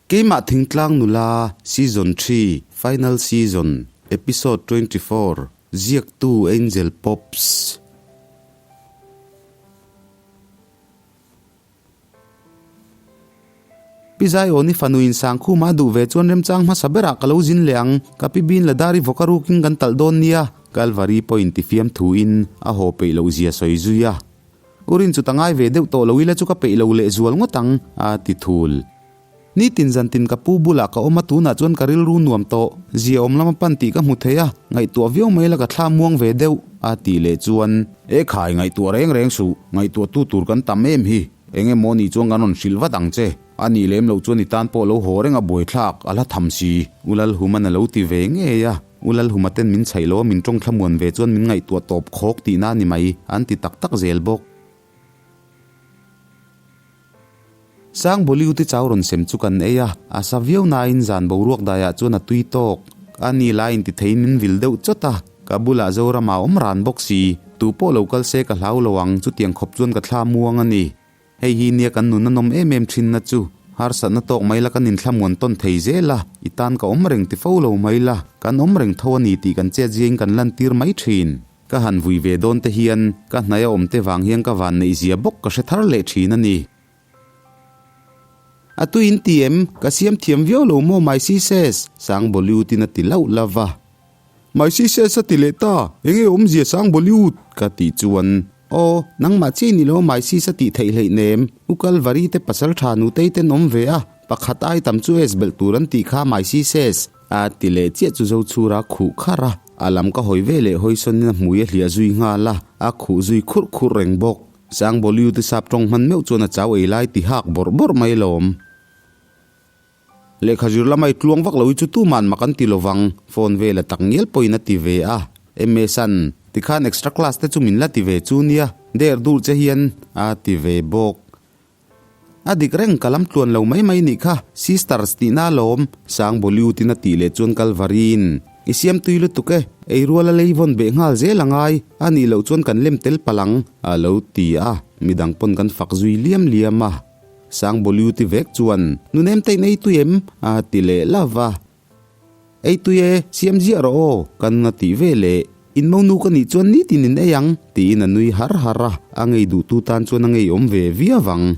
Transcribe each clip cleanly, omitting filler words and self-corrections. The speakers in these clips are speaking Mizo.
Keimah Thingtlang Nula Season Xii Final Season Episode 24 Ziaktu Angel Pops. Pi Zaiawni fanu in Sangkhuma a duh ve chuan remchang hmasa berah ka lo zin leh ang, ka pi bin la dar i vawk a rukin kan talh dawn nia, Kalvari pawhin tifiam thuin a haw peih loh zia sawi zui a. U Rin chu ta ngai ve deuh tawh lo ila chu ka peih lo leh zual ngawt ang, a ti thul. Nitin zantin ka pu bulah ka awm a tunah chuan ka rilru nuam tawh, zia awm lama pan tih ka hmu thei a, ngaihtuah viau mai la ka thla muang ve deuh, a tih leh chuan. E khai, ngaihtuah reng reng suh, ngaihtuah tu tur kan tam em hi, eng emaw nih chuan kan rawn hrilh vat ang che, a nih lem loh chuan i tan pawh lo haw reng a buaithlak, a la tham si, U Lalhuman a lo ti ve ngei a, U Lalhuma ten min chhaih lo a min tawng thlamuan ve chuan min ngaihtuah tawp khawk tihna a ni mai, an ti tak tak zel bawk. Sang Bollywood i chau rawn sem chu kan ei a, a sa viau nain zan boruak daiah chuan a tui tawk. A ni lai inti theiin min vil deuh chawt a, ka bulah Zorama awm ran bawk si. Tu pawh lo kal se ka hlau lo ang, chutiang khawp chuan ka thla muang a ni. Hei hi nia kan nun a nawm em em thinna chu, harsatna tawk mai la kan inthlamuan tawn thei zel a, i tan ka awm reng ti fo lo mai la, kan awm reng tho a ni tih kan chetziain kan lantir mai thin. Ka han vui ve dawn te hian ka hnai a awm te vang hian ka van neih zia bawk ka hre thar leh thin a ni. A tui in ti em? Ka siam thiam viau lo maw my sises? Sang Bollywood in a ti lauh lauh va. My sises a ti leh ta, enge awmzia Sang Bollywood? Ka tih chuan, Aw, nangmah chiah i ni lo my sis a tih theih hleih nem, U Kalvari te pasal tha nutei ten awm ve a, pakhat ai tam chu es belh tur an tih kha my sises. A ti leh chiah chu Zochhura khuh kharh a, a lam ka hawi ve leh hawi sawnin a hmui a hliah zui nghal a, a khuh zui khurh khurh reng bawk. Sangbawliu te sap tawng hman meuh chuan a chau ei lai ti hak bawrh bawrh mai lawm. Lehkha zir lama i tluang vak lo hi chu tuman mak an ti lovang, phone vel a tak ngial pawhin a ti ve a. Ms-an, tikhan extra class te chu min la ti ve chu nia, der dur che hian a ti ve bawk. A dik reng ka lam tluan lo mai mai nih kha, Sisters tihna alawm, Sang Bollywood-in a tih leh chuan Kalvarin, I siam tui lutuk e, ei rual a lei vawn beh nghal zel a ngai, a nih loh chuan kan lem tel palh ang, a lo ti a, midang pawn kan fak zui liam liam a. Sang Bollywood-i vek chuan, Nunem tein ei tui em? a ti leh love a. Ei tui e, siam ziah rawh aw, kan nga tih ve leh. In monu ka nih chuan nitin in ei ang, tiin a nui har har a, a ngei duhtu tan chuan a ngeiawm ve viau ang.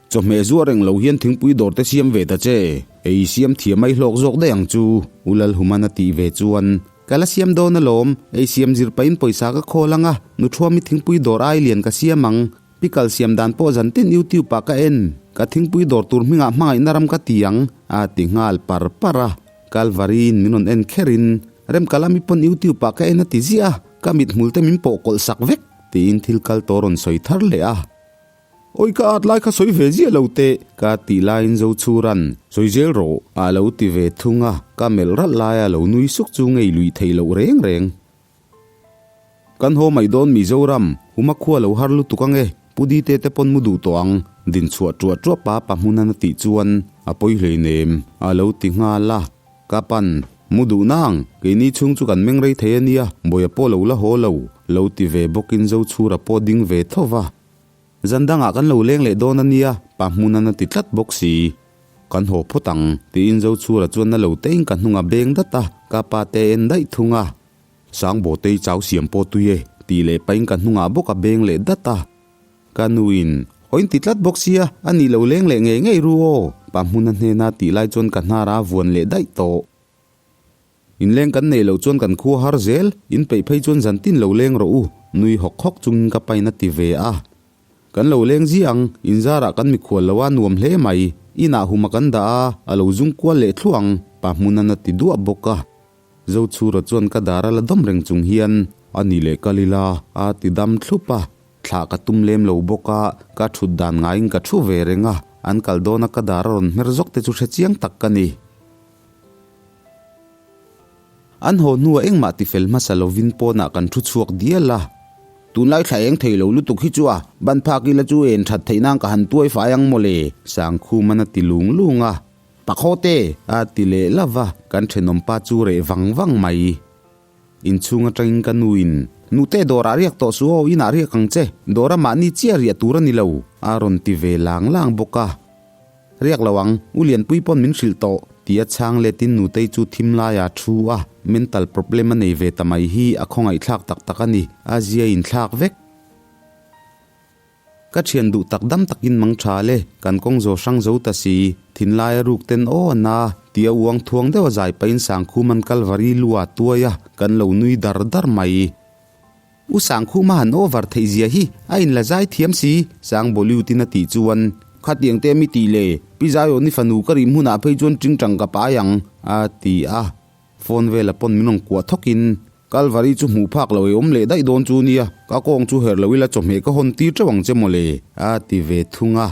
Chawhmeh zuar reng lo hian thingpui dawr te siam ve ta che, ei siam thiam mai hlawk zawk daih ang chu, U Lalhuman a tih ve chuan, Ka la siam dawn alawm, ei siam zir pahin pawisa ka khawl ang a, nuthuami thingpui dawr ai lian ka siam ang, Pickle siam dan pawh zan tin YouTube ah ka en, ka thingpui dawr tur hmingah hmangaihna ram ka ti ang, a ti nghal par par a. Kalvari in min rawn en kher in, Remkala mi pawn YouTube ah ka en a ti ziah a, ka mithmul te min pawh kawlh sak vek, tiin thil kal tawh rawn sawi thar leh a. Awi ka at lai kha sawi ve ziah lo teh, ka tih laiin Zochhuran, Sawi zel rawh, a lo ti ve thung a, ka melh ralh laia lo nui suk chu ngei luih theih loh reng reng. Kan haw mai dawn Mizoram, huma khua lo har lutuk ange, Pu Dite te pawn mu duh tawh ang, din chhuah ṭuah ṭuah pa pa hmunan a tih chuan a pawi hleinem, a lo ti nghal a. Ka pan, mu duh nang, keini chhung chu kan meng rei thei a nia, Bawia pawh lo la haw lo, lo ti ve bawkin Zochhura pawh ding ve tho va. Zan dangah kan lo leng leh dawn a nia, pa hmunan a ti tlat bawk si. Kan haw phawt ang, tiin Zochhura chuan na lo tein ka hnung a beng dat a, ka pa te en daih thung a. Sangbawtei chau siam pawh tui e, tih leh pain ka hnungah bawk a beng leh dat a. Ka nuin, Aw in ti tlat bawk sia, a nih lo leng leh ngei ngei ru aw, pa hmuna hnena tih lai chuan ka hnara a vuan leh daih tawh. Inleng kan neih loh chuan kan khua har zel, in peih phei chuan zan tin lo leng rawh u, nui hawk hawk chungin ka pain a ti ve a. Kan lo leng ziah ang, inzarah kan mikhual lo a nuam hle mai, inah huma kan dah a, a lo zung kual leh thluah ang, pa hmunan a ti duah bawk a. Zochhura chuan ka dar a la dawm reng chung hian, A ni leh kal ila, a ti dam thlup a. Thlah ka tum lem lo bawk a, ka thut dan ngaiin ka thu ve reng a, an kal dawna ka dar a rawn hmer zawk te chu hre chiang tak ka ni. An haw hnuah engmah tifel hmasa lovin pawnah kan thu chhuak dial a. Tunlai thla eng thei lo lutuk hi chu a, ban phak ila chu en that theih nan ka han tuai fai ang mawle, Sangkhuman a ti lung lung a. Pakhote! a ti leh lova, kan thenawm pa chu reh vang vang mai. Inchhung atangin ka nuin, Nute dawrah riak tawh suh aw, inah riak ang che, dawra mahni chiah riah tur a ni lo, a rawn ti ve lang lang bawk a. Riak lo ang, U Lianpui pawn min hrilh tawh, tia chhang letin Nutei chu thim laiah a thu a, mental problem a nei ve ta mai hi a khawngaihthlak tak tak a ni, a zia inthlak vek. Ka thian duh tak dam takin mang tha le, kan kawng zo hrang zo ta si, thinlai a ruk ten aw a na, tia uang thuang deuh a zai pahin Sangkhuman Kalvari lu a tuai a, kan lo nui dar dar mai. U Sangkhuma han over theih zia hi a inla zai thiam si, Sangboliutin a tih chuan, Khatiang te mi tih le, Pi Zaiawni fanu ka rih hmunah phei chuan tingtang ka pai ang, a ti a. Phone vela pawn min rawn kuah thawkin, Kalvari chu hmuh phak lo ei awm leh daih dawn chu nia, ka kawng chu herh lo ila chawhmeh ka hawn tir teuh ang che mawle, a ti ve thung a.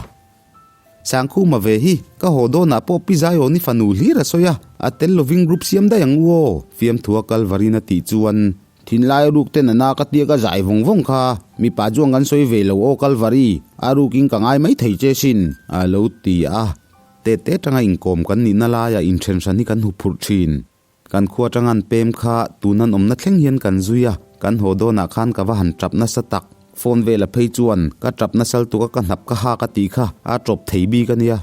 Sangkhuma ve hi, ka haw dawnah pawh Pi Zaiawni fanu hlir a sawi a, a tel lovin group siam daih ang u aw, fiamthua Kalvarin a tih chuan, Thinlai ruk ten a na ka tia ka zai vawng vawng kha, mipa chuan kan sawi ve lo aw Kalvari, a rukin ka ngai mai thei che sin, a lo ti a. Tete atanga inkawm kan nihna laiah inthen hran hi kan hu phurh thin. Kan khua atanga an pem kha tun an awmna thleng hian kan zui a, kan haw dawnah khan ka va han tap nasa tak. Phone vela phei chuan ka tap nasal tuk a ka hnap ka hak a tih kha a tawp thei bik a nia.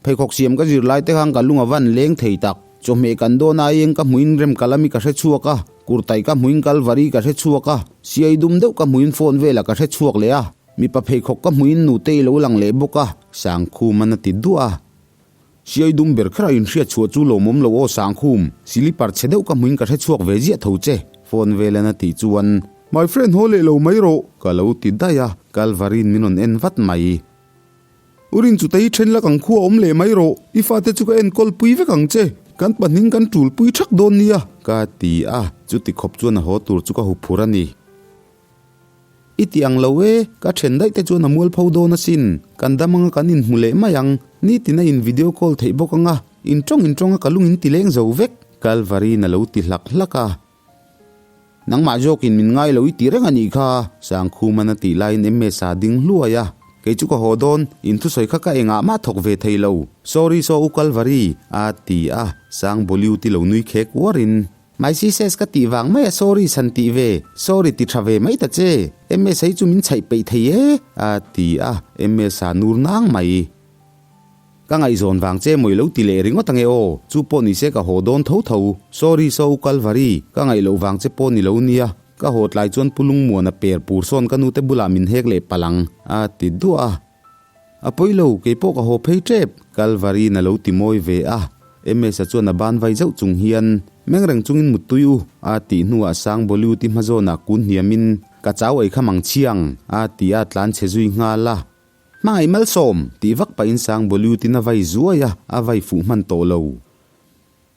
Pheikhawk siam ka zir lai te khan ka lung a van leng thei tak. Chawhmeh kan dawn aiin ka hmuin rem ka lami ka hre chhuak a, kurtai ka hmuin kalvari ka hre chhuak a, siai dum deuh ka hmuin phone vela ka hre chhuak leh a. Mipa pheikhawk ka hmuin nute i lo lang leh bawk a, Sangkhum an a ti duah a. Siai dum ber kher a inhriat chhuah chu lawmawm lo aw Sangkhum, silipar chhe deuh ka hmuin ka hre chhuak ve ziah tho che, phone vel an a tih chuan, My friend haw leh lo mai rawh, ka lo ti daih a, Kalvarin min rawn en vat mai. U Rinchute i then lak ang khua awm leh mai rawh, i fate chu ka enkawl pui vek ang che, kan pahning kan tul pui thak dawn nia, ka ti a, chuti khawp chuan a haw tur chu ka huphur a ni. I ti ang lo e, ka then daih te chuan a mualpho dawn asin, kan dam anga kan inhmu leh mai ang, nitin a in video call theih bawk anga, in tawng in tawng a ka lung in ti leng zo vek, Kalvarin a lo ti hlak hlak a. Nangmah zawkin min ngai lo i ti reng a nih kha, Sangkhuman a tih laiin MS a ding hluai a, kei chu ka haw dawn, in thusawi kha ka engah mah thawk ve thei lo, sorry saw u Kalvari, a ti a, Sangboliu ti lo nui khek uarin. My sis ka tih vang mai a sorry san tih ve, sorry ti tha ve mai ta che, MS hi chu min chhaih peih thei e a ti a, MS a nur nang mai. Ka ngaihzawn vang che mawi lo ti leh ringawt ange aw, chu pawh ni se ka haw dawn tho tho, sorry so u Kalvari, ka ngaih loh vang che pawh ni lo nia, ka haw tlai chuan Pu Lungmuana per pur sawn ka nute bulah min hek leh palh ang a ti duah a. A pawi lo, kei pawh ka haw phei tep, Kalvari-in a lo ti mawi ve a. MS-a chuan a ban vai zauh chung hian, Meng reng chungin muttui u, a tih hnuah Sangboliuti hmazawnah kun hniamin, Ka chau ei kha mang chhiang, a ti a tlan chhe zui nghal a. Hmangaih malsawm, tih vak pahin Sangboliutin a vai zuai a, a vai fuh hman tawh lo.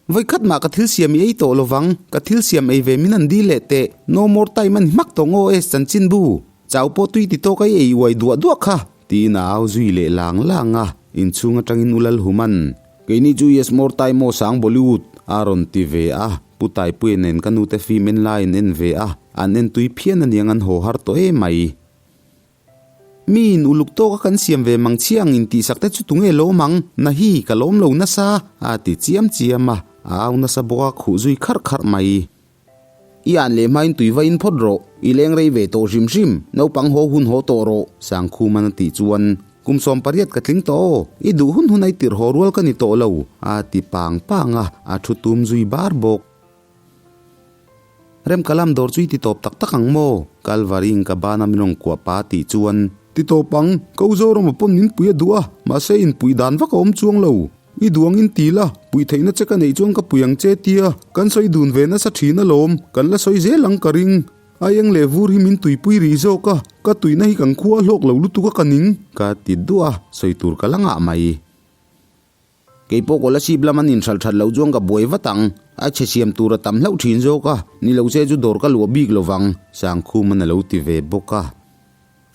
Vawikhat mah ka thil siam i ei tawh lovang, ka thil siam ei ve min an dil leh teh, no more time a ni hmak tawh ngaw es chanchinbu, chau pawh tui ti tawk a i ei uai duah duah kha, tiin a au zui leh lang lang a, inchhung atangin U Lalhuman, Keini chu yes more time aw sang Bollywood, a rawn ti ve a, Pu Taipuia nen ka nute film en lai an en ve a, an en tui phian aniang an haw har tawh emai. Miin uluk tawka kan siam ve mang chhia ang intihsak te chu tunge lawm ang? Na hi, ka lawm lo nasa, a ti chiam chiam a, a au nasa bawk a khuh zui kharh kharh mai. I an leh hmain tui va in phawt rawh, i leng rei ve tawh hrim hrim, naupang haw hun haw tawh rawh, Sangkhuman a tih chuan, Kum 18 ka tling tawh aw, i duh hun hun a i tirh haw rual ka ni tawh lo, a ti pang pang a, a thu tum zui bar bawk. Remkalam dawr chu i ti tawp tak tak ang maw? Kalvari-in ka bana min rawn kuah pa tih chuan. Ti tawp ang, ka u Zorama pawn min pui a duh a, mahse inpuih dan vak a awm chuang lo. I duh angin ti la, puih theihna che ka neih chuan ka pui ang che tia kan sawi dun ve nasa thin alawm, kan la sawi zel ang ka ring. A eng leh vur hi min tuipui rih zawk a, ka tuihna hi kan khua a hlawk lo lutuk a ka ning. Ka ti duah a, sawi tur ka la ngah mai. Kei pawh Kolasib lam an inhralh that loh chuan ka buai vat ang. A chhe siam tur a tam hlauh thin zawk a, ni lo che chu dawr ka luah bik lo vang, Sangkhuman a lo ti ve bawk a.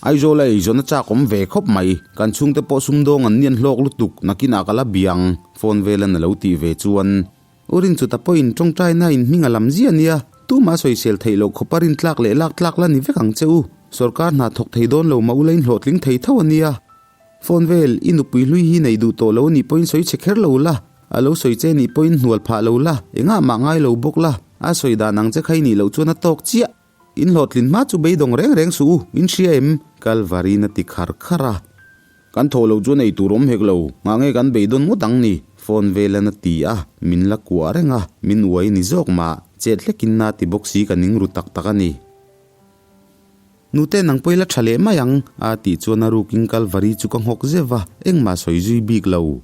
Aizawl a eizawn a chak awm ve khawp mai, kan chhungte pawh sumdawng an nian hlawk lutuk, nakinah ka la biang, phone velan a lo tih ve chuan. U Rinchuta pawhin tawngtaina in hming a lam ziah nia, tumah sawisel theih loh khawpa rintlak leh laktlak la ni vek ang che u, sawrkar hna thawk thei dawn lo mah ula in hlawhtling thei tho a nia. Phone vel, i nupui hlui hi nei duh tawh lo anih pawhin sawi che kher lo la, a lo sawi che anih pawhin hnual phah lo la, engah mah ngai lo bawk la, a sawi dan ang che kha i nih loh chuan a tawk chiah. In hlawhtlin hma chu beidawng reng reng suh u, in hria em? Kalvarin a ti khar khar a. Kan thaw lo chuan ei tur awm hek lo, ngah nge kan beidawn ngawt ang ni? Phone velan a ti a, min la kuah reng a, min uai ni zawk mah, chet hlekin na ti bawk si ka ning ru tak tak a ni. Nute nang pawh i la tha leh mai ang, a tih chuan a rukin Kalvari chu ka nghawk zeuh va, engmah sawi zui bik lo.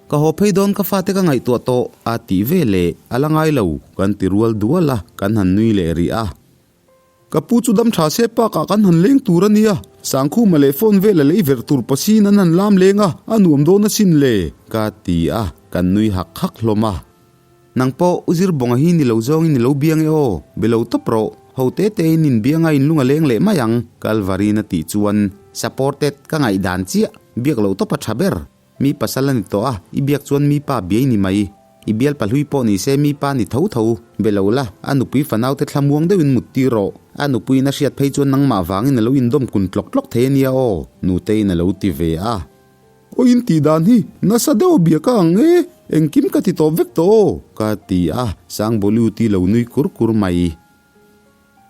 Ka haw phei dawn ka fate ka ngaihtuah tawh, a tih ve leh, a la ngai lo, kan ti rual dual a, kan han nui leh rih a. Ka pu chu dam tha se park ah kan han leng tur a nia, Sangkhuma leh phone vel a lei verh tur pasin an han lam leng a, a nuam dawn asin le, ka ti a, kan nui hak hak hlawm a. Nang pawh u zir bawnga hi ni lo zawngin i lo biang e aw, be lo tawp rawh, ho te te in in bianga in lung a leng leh mai ang, Kalvarin a tih chuan supported ka ngaihdan chiah, biak loh tawp a tha ber. Mi pasal a ni tawh a, i biak chuan mi pa biai ni mai. I bial pahlui pawh ni se mi pa ni tho tho. Be lo la, a nupui fanaute thlamuang deuhin mut tir rawh. A nupuiin a hriat phei chuan nangmah vangin a lo indawm kun tlawk tlawk thei a nia aw, Nuteiin a lo ti ve a. Aw in tih dan hi nasa deuh a biak a ang e, engkim ka ti tawp vek tawh aw, ka ti a, Sangbawliuti lo nui kur kur mai.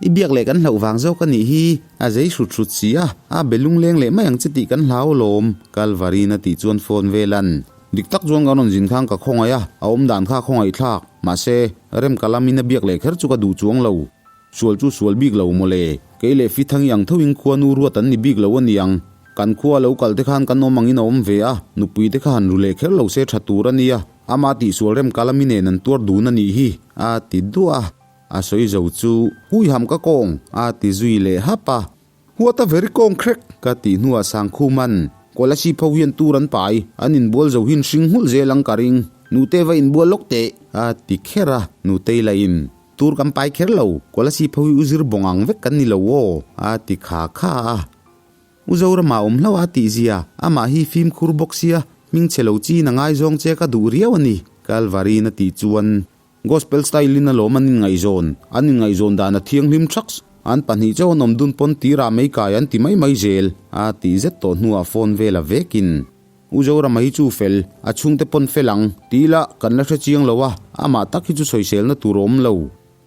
I biak leh kan hlauh vang zawk a nih hi, a zei hrut hrut si a, a be lungleng leh mai ang che tih kan hlau alawm, Kalvarin a tih chuan phone vel an. Dik tak chuan kan rawn zin khan ka khawngaih a, a awm dan kha a khawngaih thlak, mahse, rem ka lamin a biak leh kher chu ka duh chuang lo. Sual chu sual bik lo mawle, kei leh Fithangi ang thoin khuanu ruat an ni bik lo a niang. Kan khua lo kal te khan kan awm angin a awm ve a, nupui te kha han ru leh kher lo se tha tur a nia, ama tihsual rem ka lami nen an tuar dun a nih hi, a ti duah a. A sawi zo chu, Huiham ka kawng! a ti zui leh hap a. What a very kawng crack! ka tih hnuah Sangkhuman, Kolasib ho hian tur an pai, an inbual zo hin hring nghulh zel ang ka ring. Nute va inbual lawk teh! a ti kher a. Nutei lahin, Tur kan pai kher lo, Kolasib ho hi u zir bawng ang vek kan ni lo aw! a ti kha kha a. U Zorama awm hlauh a tih zia, amah hi fimkhur bawk sia, hmingchhe lo chin a ngaizawng che ka duh riau a ni, Kalvarin a tih chuan. Gospel style in alawm an inngaihzawn, an inngaihzawn dan a thianghlim thaks, an pahnih chauh an awm dun pawn tirah mei kai an ti mai mai zel, a tih zet tawh hnuah phone vel a vekin. U Zorama hi chu fel, a chhungte pawn fel ang, ti ila kan la hre chiang lo a, amah tak hi chu sawiselna tur a awm lo.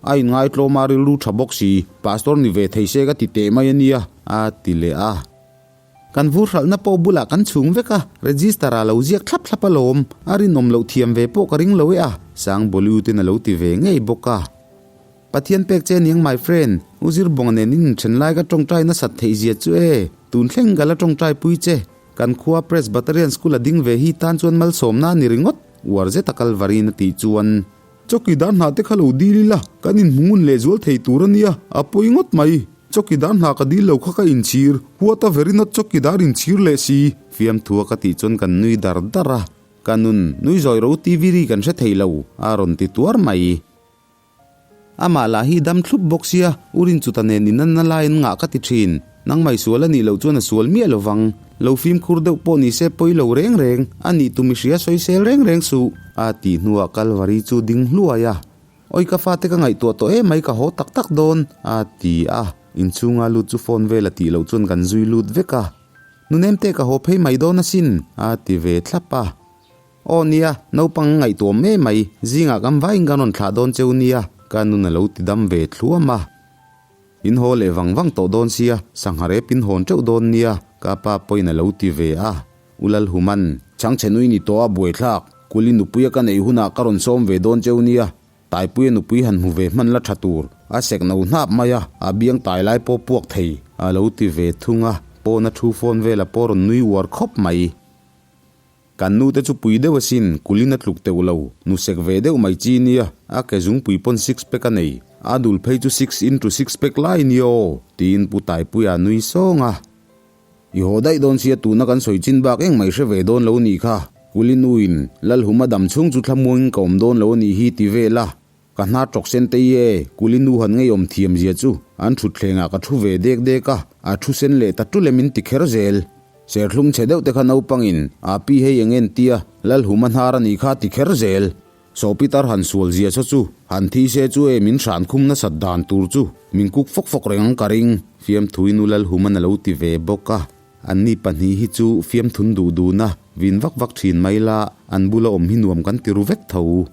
A inngaitlawm a rilru tha bawk si, pastor ni ve thei se ka ti teh mai a nia, a ti leh a. Kan vur hralhna pawh bulah kan chhung vek a, register ah lo ziak thlap thlap alawm, a rinawm loh thiam ve pawh ka ring lo e a, Sangbawliu ten a lo ti ve ngei bawk a. Pathian pek che aniang my friend, U Zirbawnga nen in inthen lai ka tawngtai nasat theih zia chu e, tun thleng ka la tawngtai pui che, kan khua Presbyterian School a ding ve hi tan chuan malsawmna a ni ringawt, uar zeta Kalvarin a tih chuan. Chawkidar hna te kha lo dil ila, kan inhmu ngun leh zual thei tur a nia, a pawi ngawt mai. Chawkidar hna ka dil lo kha ka inchhir, huat a very not chawkidar inchhir leh si. Fiamthua ka tih chuan kan nui dar dar a, ka nun nui zawi ro TV ri kan hre thei lo, a rawn ti tuar mai. Amah lah hi dam thlup bawk sia, u Rinchuta nen inanna laiin ngah ka ti thin. Nangmai sual a nih loh chuan a sual miah lo vang. Lo fimkhur deuh pawh ni se pawi lo reng reng, a nih tum i hria sawisel reng reng suh. A tih hnuah Kalvari chu ding hluai a. Awi ka fate ka ngaihtuah tawh emai ka haw tak tak dawn, a ti a. Inchhunga lut chu phone vel a tih loh chuan kan zui lut vek a. Nunemte ka haw phei mai dawn asin, a ti ve thlap a. Aw nia, naupang ngaihtuah em mai, zingah kan vaiin kan rawn thlah dawn cheu nia, ka nun a lo ti dam ve thluam a. In haw leh vang vang tawh dawn sia, sangha rep in hawn teuh dawn nia, ka pa pawhin a lo ti ve a. U Lalhuman, Chhangchhe nui ni tawh a buaithlak, Kuli nupuia ka neih hunah ka rawn sawm ve dawn cheu nia, Taipuia nupui han hmu ve hman la tha tur, a sek no hnap mai a, a biang tai lai pawh puak thei, a lo ti ve thung a, pawna thu phone vela pawh rawn nui uar khawp mai. Kan nu te chu pui deuh asin, kulin a tluk teuh lo, nu sek ve deuh mai chi nia, a ke zungpui pawn six pack a nei, a dul phei chu six into six pack lai nia aw, tiin Pu Taipuia a nui sawng a. I haw daih dawn sia tuna kan sawi chin bak engmah i hre ve dawn lo nih kha, kulin u in Lalhuma dam chhung chu thlamuangin ka awm dawn lo a nih hi ti vel a, Ka hnar tawk sen te i e, Kuli nu han ngeiawm thiam zia chu an thutthlengah ka thu ve dek dek a, a thu sen leh ta tul em in ti kher zel. Serthlum chhe deuh te kha naupangin a pi hei eng en tia Lalhuma hnar a nih kha ti kher zel. Sawpitar han sual zia saw chu han thi se chu e min hran khum nasat dan tur chu min kuk fawk fawk reng ang ka ring. Fiamthuin u Lalhuman a lo ti ve bawk a, anni pahnih hi chu fiamthun duh dun a, vin vak vak thin mai la, an bula awm hi nuam kan ti ru vek tho.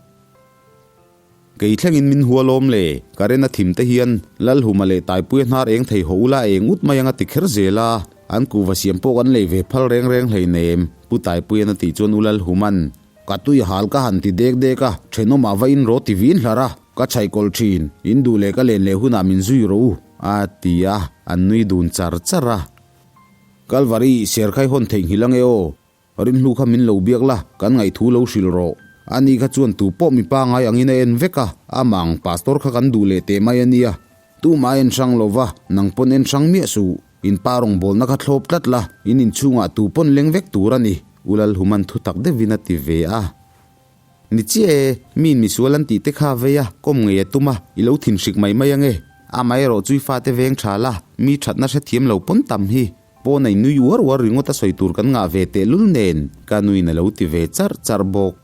Kei thlengin min hua lawm le, ka ren a thim te hian Lalhuma leh Taipuia hnar eng thei haw ula eng ut mai anga ti kher zel a. An kuhva siam pawh kan lei ve phal reng reng hleinem, Pu Taipuian a tih chuan U Lalhuman, Ka tui hal ka han ti dek dek a, thenawmah va in rawh ti vin hlar a, ka chhaihkawlh thin, in duh leh ka len leh hunah min zui rawh u, a ti a, an nui dun char char a. Kalvari, serkhai hawn theihnghilh ange aw, Rinhlu kha min lo biak la, kan ngaihthu lo hrilh rawh. Ani kha chuan tu pawh mipa ngai angin a en vek a, amah ang pastor kha kan duh leh teh mai a nia. Tumah a en hrang lo va, nang pawn en hrang miah suh. In pa rawngbawlna kha thlawp tlat la, in inchhungah tu pawn leng vek tur a ni, U Lalhuman thu tak deuhin a ti ve a. Ni chiah e, miin misual an tih te kha vei a, kawm ngei a tum a, i lo thinhrik mai mai ange. Amaherawh chu i fate veng tha la, mi thatna hrethiam lo pawn tam hi. Pawn a inui uar uar ringawt a sawi tur kan ngah ve tehlul nen ka nuin a lo ti ve charh charh bawk.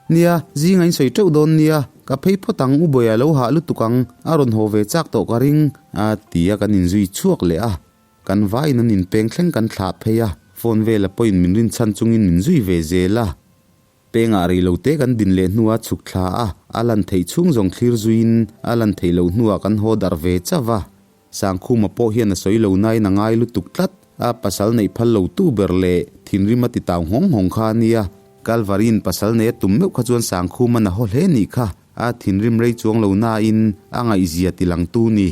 Nia, zing a insawi teuh dawn nia, ka phei phawt ang u Bawia lo hah lutuk ang, a rawn haw ve chak tawh ka ring, a ti a kan inzui chhuak leh a. Kan vaiin an inpeng thleng kan thlah phei a, phone vela pawhin min rinchhan chungin min zui ve zel a. Pengah rei lo te kan din leh hnuah chhuk thla a, a lan theih chhung zawng thlir zuiin a lan theih loh hnuah kan haw darh ve chauh a. Sangkhuma pawh hian a sawi lo nain a ngai lutuk tlat, a pasal neih phal lo tu ber leh thinrim a ti tau nghawng nghawng kha a nia. Kalvari'n pasal nei a tum meuh kha chuan Sangkhuma'n a haw hle nih kha, a thinrim rei chuang lo nain a ngaihzia ti lang tu ni.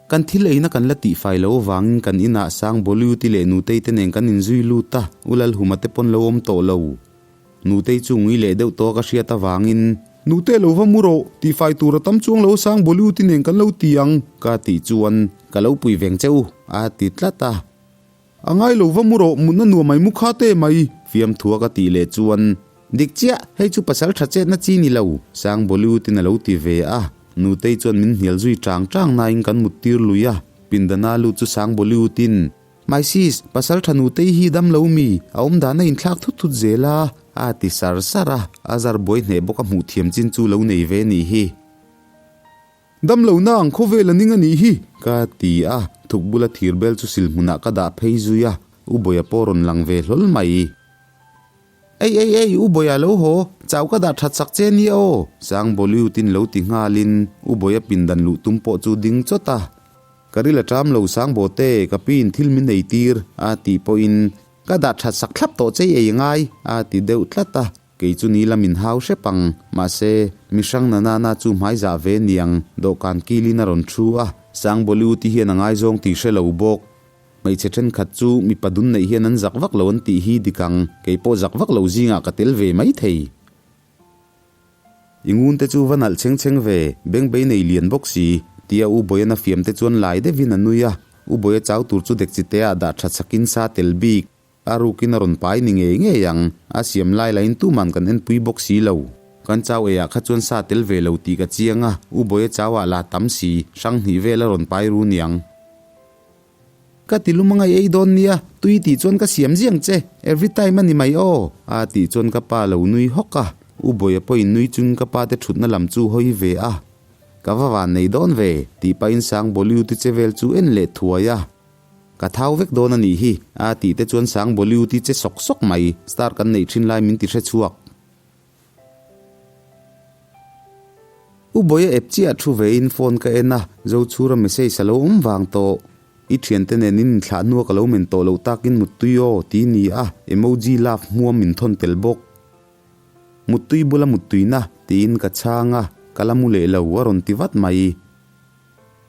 Kan thil eina kan la tihfai lo avangin kan inah Sang Boliuti leh Nutei te nen kan inzui lut a, U Lalhuma te pawn lo awm tawh lo. Nutei chu ngui leh deuh tawh ka hriat avangin. Nute lo va mu rawh, tihfai tur a tam chuang lo Sang Boliuti nen kan lo ti ang. Ka tih chuan ka lo pui veng che u, a ti tlat a. A ngai lo va mu rawh, mutna nuam mai mu kha te mai. Fiamthua ka tih leh chuan, Dik chiah, hei chu pasal tha chetna chi ni lo, Sang Bollywood-in a lo ti ve a. Nutei chuan min hnial zui tang tang nain kan mut tir lui a. Pindana lut chu Sang Bollywood-in, My sis, pasal tha Nutei hi dam lo mi, a awm dan a inthlak thut thut zel a, a ti sar sar a. A zar buai hneh bawk a hmuh thiam chin chu lo nei ve nih hi. Dam lo na ang khawvel a ning a nih hi! Ka ti a, thuk bula thir bel chu sil hmunah ka dah phei zui a, U Bawia pawh rawn lang ve hlawl mai. Ei ei ei, U Bawia lo haw, chau ka dah that sak che nia aw! Sang Bollywood-in lo ti nghalin U Bawia pindan luh tum pawh chu ding chawt a. Ka ril a ṭam lo Sang Bawte, ka piin thil min ei tir, a tih pawhin ka dah that sak thlap tawh che ei angai, a ti deuh tlat a. Kei chu ni lam in hau hrep ang, mahse, mi hrang na nana chu hmai zah ve niang, dawhkan kilin a rawn thu a, Sang Bollywood i hian a ngaizawng tih hre lo bawk. Hmeichhe thenkhat chu mipa dun neih hian an zak vak lo an tih hi dik ang, kei pawh zak vak lo zingah ka tel ve mai thei. I ngun te chu va nalh chheng chheng ve, bengbei nei lian bawk si, tia U Bawian a fiam te chuan lai deuhin a nui a, U Bawia chau tur chu dekchi te ah dah tha chhakin sa tel bik. A rukin a rawn pai ni ngei ngei ang, a siam lai lahin tuman kan enpui bawk si lo. Kan chau eiah kha chuan sa tel ve lo tih ka chiang a, U Bawia chauah la tam si, hrang hnih vel a rawn pai ru niang. Ka ti lum angai ei dawn nia, tui tih chuan ka siam ziang che, every time a ni mai aw, a tih chuan ka pa lo nui hawk a, U Bawia pawhin nui chungin ka pa te thutna lam chu hawi ve a. Ka va van nei dawn ve, tih pahin Sang Bollywood-i che vel chu en leh thuai a. Ka thau vek dawn a nih hi, a tih te chuan Sang Bollywood hi che sawk sawk mai, star kan neih thin lai min ti hre chhuak. U Bawia ep chiah thu vein phone ka en a, Zochhura message a lo awm vang tawh. I thiante nen in inthlah hnua ka lo men tawh loh takin muttui aw, ti ni a, emoji love hmuam min thawn tel bawk. Muttui bula muttuina, tiin ka chhang a, ka la mu leh lo, a rawn ti vat mai.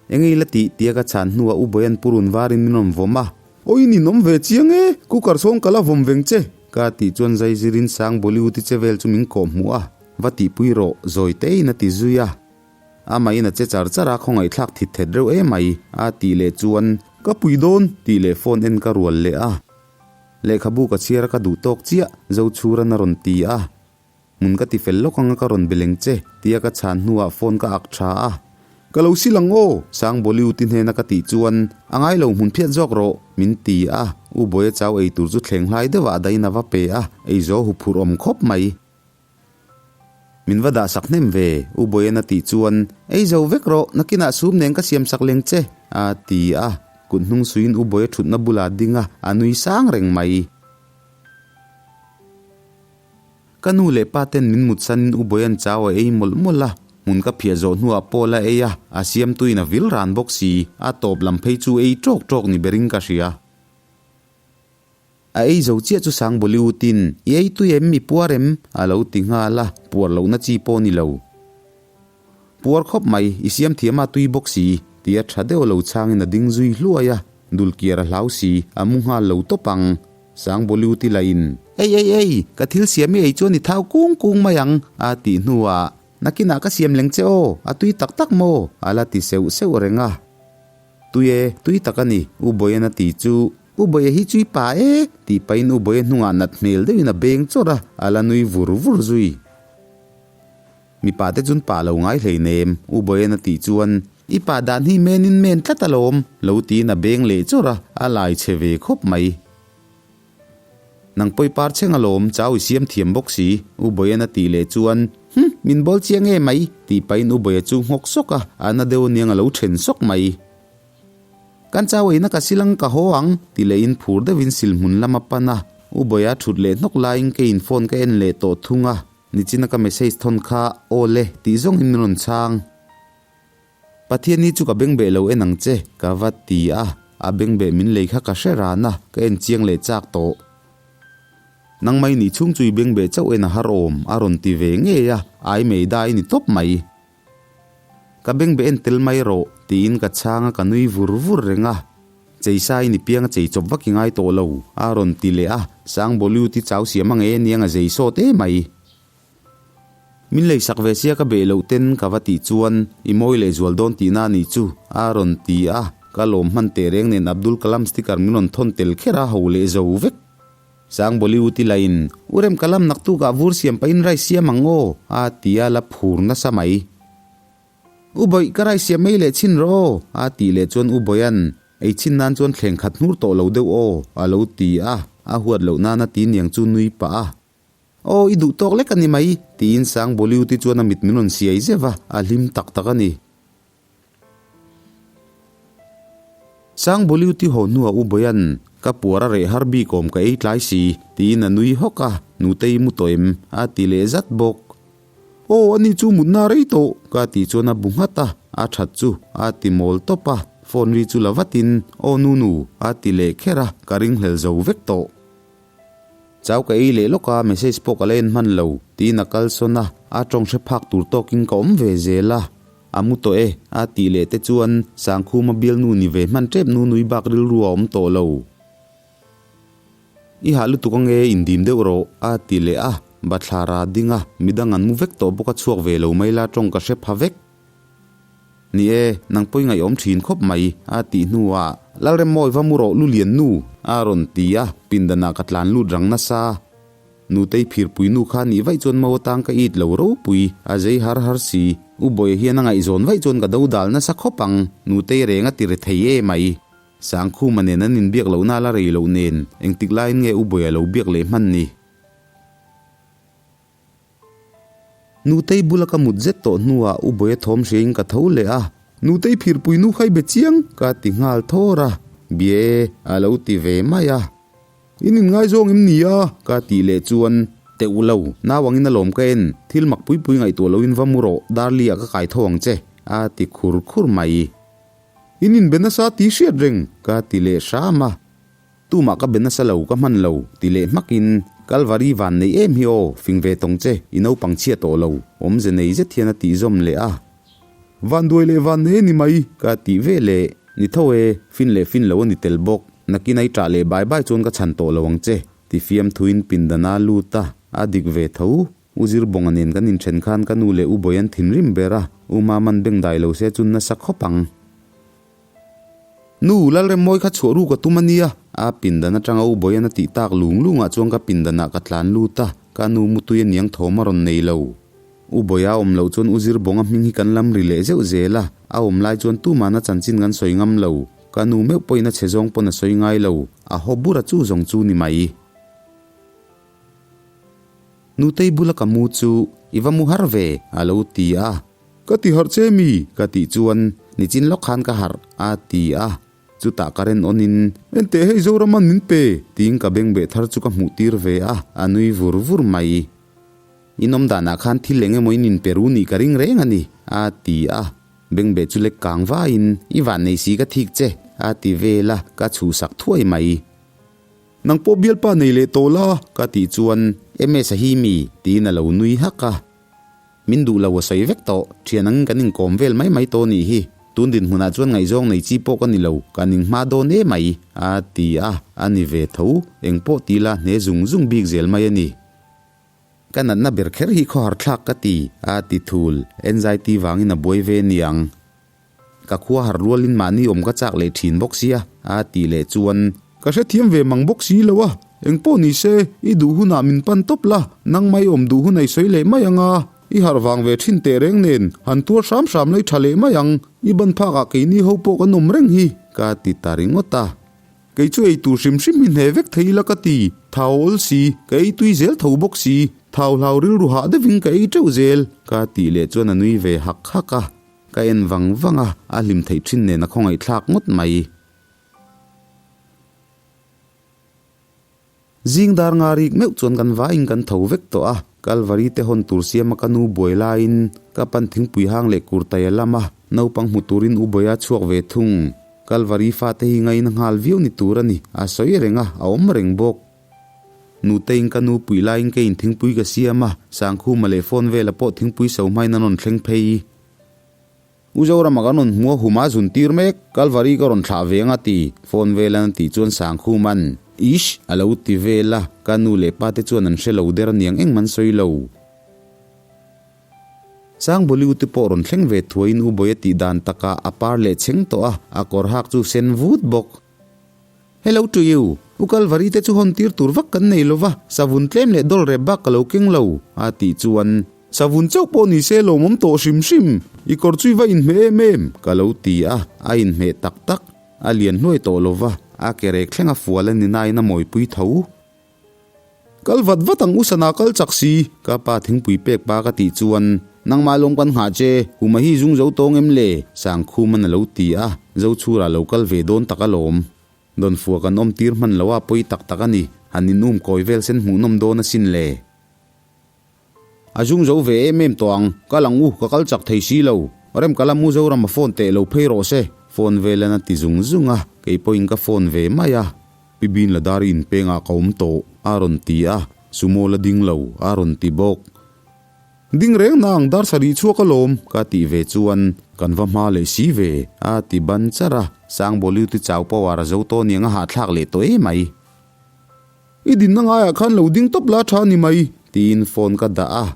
Eng ei la tih tia ka chhan hnuah U Bawian purun varin min rawn vawm a. Aw in inawm ve chiang e, cooker sawng ka la vawm veng che. Ka tih chuan zai zirin sang Bollywood i che vel chu min kawh hmuh a, va tihpui rawh, zawi tein a ti zui a. Amahin a che char char a, khawngaihthlak thit thet reuh emai, a tih leh chuan. Ka pui dawn, tih leh phone en ka rual leh a. Lehkhabu ka chhiar a ka duh tawk chiah, Zochhuran a rawn ti a. Hmun ka ti fel lawk anga ka rawn be leng che, tia ka chhan hnuah phone ka ak tha a. Ka lo sil ang aw! Sang Bollywood-i hnena ka tih chuan, A ngai lo hmun phiat zawk rawh, min ti a. U Bawia chau ei tur chu thleng hlai deuhah a dain a va pe a, ei zo hu phurh awm khawp mai. Min va dah sak hnem ve, U Bawia'n a tih chuan, Ei zo vek rawh, nakinah sum nen ka siam sak leng che, a ti a. Kut hnung suiin U Bawia thutna bulah a ding a, a nui sang reng mai. Ka nu leh pa ten min mutsanin U Bawia'n chau a ei mawlh mawlh a. Hmun ka phiah zawh hnuah Paul a ei a, a siamtuin a vil ran bawk si, a tawp lam phei chu ei ṭawk ṭawk ni berin ka hria. A ei zo chiah chu Sang Bollywood-in, I ei tui em, i puar em? a lo ti nghal a, puar lohna chi pawh ni lo. Puar khawp mai, i siam thiam a tui bawk si, tia tha deuh lo chhangin a ding zui hluai a, dulkiar a hlau si, a mu nghal lo tawp ang. Sang Bollywood-i lahin, Ei ei ei, ka thil siam i ei chuan i thau kung kung mai ang, a tih hnuah, Nakinah ka siam leng che aw, a tui tak tak maw? a la ti seuh seuh reng a. Tui e, tui tak a ni, U Bawian a ti chu. U Bawia hi chui pa e, tih pahin U Bawia hnungah nat hmel deuhin a beng chawrh a, a la nui vur vur zui. Mipa te chun pa lo ngai hleinem, U Bawian a tih chuan, I pa dan hi menin men tlat alawm, lo tiin a beng leh chawrh a, a lai chhe ve khawp mai. Nang pawi par chheng alawm, chau i siam thiam bawk si, U Bawian a tih leh chuan, Hm, min bawl chiang e mai, tih pahin U Bawia chu nghawk sawk a, a na deuh aniang a lo then sawk mai. Kan chau eina ka sil ang ka haw ang, ti lehin phur deuhin silhmun lam a pan a, U Bawia thut leh hnawk laiin keiin phone ka en leh tawh thung a, nichina ka message thawn kha aw le tih zawngin min rawn chhang. Pathian hi chu ka bengbeh lo en ang che, ka va ti a, a bengbeh min lei kha ka hre ran a, ka en chiang leh chak tawh. Nang mai nih chhung chu i bengbeh chauh en a har awm, a rawn ti ve ngei a, ai mei dai ni tawp mai. Ka bengbeh en tel mai rawh, tiin ka chhang a, ka nui vur vur reng a. Cheisa in i piang a chei chawp vak i ngai tawh lo, a rawn ti leh a, Sang Bollywood i chau siam ang e aniang a zei sawt e mai. Min lei sak ve sia ka beh loh ten ka va tih chuan i mawi leh zual dawn tihna a nih chu, a rawn ti a, ka lawm hman teh reng nen Abdul Kalam sticker min rawn thawn tel kher a ho leh zo vek. Sang Bollywood i lain, U Rem Kalam naktukah vur siam pahin rice siam ang aw, a ti a la phur nasa mai. U Bawih ka rice siam mai leh chhin rawh aw, a tih leh chuan U Bawihan, Ei chhin nan chuan thleng khat hnur tawh lo deuh aw, a lo ti a, a huat loh nana ti niang chu nui pah a. Aw, i duh tawk lek a ni mai, tiin Sang Bollywood-i chuan a mit min rawn siai zeuh a, a hlim tak tak a ni. Sang Bollywood-i haw hnuah U Bawian, Ka puar a reh har bik awm ka ei tlai si, tiin a nui hawk a, Nutei mu tawh em? a ti leh zat bawk. Aw, ani chu mutna rei tawh, ka tih chuan a bu nghat a, a that chu a ti mawl tawp a, phone ri chu la vatin, Aw Nunu, a ti leh kher a, ka ringhlel zo vek tawh. Chau ka ei leh lawk a, message pawh ka la en hman lo, tiin a kal sawn a, a tawng hre phak tur tawkin ka awm ve zel a. A mu tawh e, a tih leh te chuan Sangkhuma bialnu ni ve hman tep nu nui bak rilru a awm tawh lo. I hah lutuk ange, indim deuh rawh, a ti leh a, bathlar a ding a, midang an mu vek tawh bawk a chhuak ve lo mai la tawng ka hre pha vek. Ni e, nang pawi ngaihawm thin khawp mai, a tih hnuah, Lalremmawi va mu rawh Lulian nu, a rawn ti a, pindanah ka tlan lut rang nasa. Nutei phirpui nu kha nih vaih chuan mau atang ka it lo ropui, a zei har har si. U Bawia hian a ngaihzawn vaih chuan ka do dal nasa khawp ang, Nutei reng a ti ri thei e mai. Sangkhuma nen an inbiak lohna a la rei loh nen, engtik laiin nge U Bawia lo biak leh hman ni? Nutei bula ka mut zet tawh hnuah U Bawia thawm hriain ka tho leh a, Nutei phirpui nu kha i be chiang ka ti nghal thawr a, Bia e, a lo ti ve mai a. In inngaizawng em ni a? ka tih leh chuan, Teuh lo, nau angin a lawm ka en, thil mak pui pui ngaihtuah loin va mu rawh, Darli ah ka kai tho ang che, a ti khur khur mai. In inbe nasa ti hriat reng, ka ti leh hram a. Tumah ka be nasa lo, ka hman lo, ti leh hmakin, Kalvari van nei em hi aw, fing ve tawng che, i naupang chhia tawh lo, awmze nei zet hian a tih zawm leh a. Van duai leh van nei a ni mai, ka tih ve leh. Ni tho e, fin leh fin lo a ni tel bawk, nakin a i ṭah leh bai bai chuan ka chhan tawh lo ang che, ti fiamthuin pindana lut a, a dik ve tho. U Zirbawnga nen kan inṭhen khan ka nu leh U Bawi an thinrim ber a, U Maman bengdai lo se chu nasa khawp ang. Nu, Lalremmawi kha chhuah ruk a tum a nia, a pindan atanga U Bawian a tih tak lung lungah chuan ka pindanah ka tlan lut a, ka nu mutui a niang thawm a rawn nei lo. U Bawia awm loh chuan U Zirbawnga hming hi kan lam ri leh zeuh zel a, a awm lai chuan tuman a chanchin kan sawi ngam lo. Ka nu meuh pawhin a chhe zawng pawn a sawi ngai lo, a haw bur a chu zawng chu ni mai. Nutei bula ka mu chu i va mu har ve, a lo ti a. Ka ti harh che mi? Ka tih chuan nichin lawk khan ka harh, a ti a. Chutah ka ren awnin, Enteh hei Zoraman min pe! tiin ka bengbeh thar chu ka hmuh tir ve a, a nui vur vur mai. In awm danah khan thil eng emaw in inpe ru nih ka ring reng a ni, a ti a. Bengbeh chu lek kang vaiin, I van nei si ka thik che, a ti vel a, ka chhuhsak thuai mai. Nang pawh bialpa nei leh tawh la, ka tih chuan, MS a hi mi? tiin a lo nui hak a. Min duh lo a sawi vek tawh, thian angin kan inkawm vel mai mai tawh nih hi. Tun dinhmunah chuan ngaihzawng nei chi pawh ka ni lo, ka ning hma dawn e mai, a ti a, a ni ve tho, eng pawh ti la hne zung zung bik zel mai a ni. Ka natna ber kher hi khawhar thlak ka ti, a ti thul, anxiety vangin a buai ve niang. Ka khua har rualin mahni awm ka chak leh thin bawk sia, a tih leh chuan. Ka hrethiam ve mang bawk si lo a, engpawh ni se, i duh hunah min pan tawp la, nang mai awm duh hun a i sawi leh mai ang a, i harh vang ve thin teh reng nen, han tuar hram hram la i tha leh mai ang, i ban phakah keini ho pawh kan awm reng hi, ka ti ta ringawt a. Kei chu ei tur hrim hrim hi hne vek thei ila ka ti, thau awl si, ka ei tui zel tho bawk si, thau hlau rilru hah deuhin ka ei teuh zel, ka tih leh chuan a nui ve hak hak a. Ka en vang vang a, a hlim theih thin nen a khawngaihthlak ngawt mai. Zing dar nga rik meuh chuan kan vaiin kan tho vek tawh a, Kalvari te hawn tur siama ka nu buai laiin ka pan thingpui hang leh kurtai a lam a, naupang hmu turin u Bawia chhuak ve thung. Kalvari fate hi ngaina nghal viau ni tur a ni, a sawi reng a, a awm reng bawk. Nuteiin ka nu puih laiin keiin thingpui ka siam a, Sangkhuma leh phone vela pawh thingpui so hmain an rawn thleng phei. U Zorama kan rawn hmu a hum a zun tir mek, Kalvari ka rawn thlah ve ang a ti, phone velan a tih chuan Sangkhuman, Ish! a lo ti vel a, ka nu leh pa te chuan an hre lo der aniang engmah an sawi lo. Sangbawli u te pawh rawn thleng ve thuaiin U Bawi a tih dan takah a par leh chheng tawh a, a kawr hak chu sen vut bawk. Hello to you, U Kalvari te chu hawn tir tur vak kan nei lova, savun tlem leh dawl rep bak ka lo keng lo, a tih chuan. Savun chauh pawh ni se lawmawm tawh hrim hrim, i kawr chu i va inhmeh em em, ka lo ti a, a inhmeh tak tak, a lian hnuai tawh lova, a ke rek thleng a fual a ni nain a mawipui tho. Kal vat vat ang u sana kal chak si. Ka pa thingpui pek pa ka tih chuan, Nangmah lawm kan nghah che, Huma hi zung zo tawng em le? Sangkhuman a lo ti a, Zochhura lo kal ve dawn tak alawm. Dawnfua kan awm tir hman lo a pawi tak tak a ni, han inum kawi vel sen hmuhnawm dawn asin le. A zung zo ve em em tawh ang, kal ang u, ka kal chak thei si lo. Rem ka lam u Zorama phone teh lo phei rawh se, phone velan a ti zung zung a, kei pawhin ka phone ve mai a. Pi Bin Ladar in pengah ka awm tawh, a rawn ti a, Sumo la ding lo, a rawn ti bawk. Ding reng na ang dar sarih chhuak alawm, ka tih ve chuan, Kan va hma leh si ve, a ti ban char a, Sangbawliu ti chau power a zo tawh niang a hahthlak leh tawh emai. I dinna ngaiah khan lo ding tawp la tha ni mai. Tiin phone ka dah a.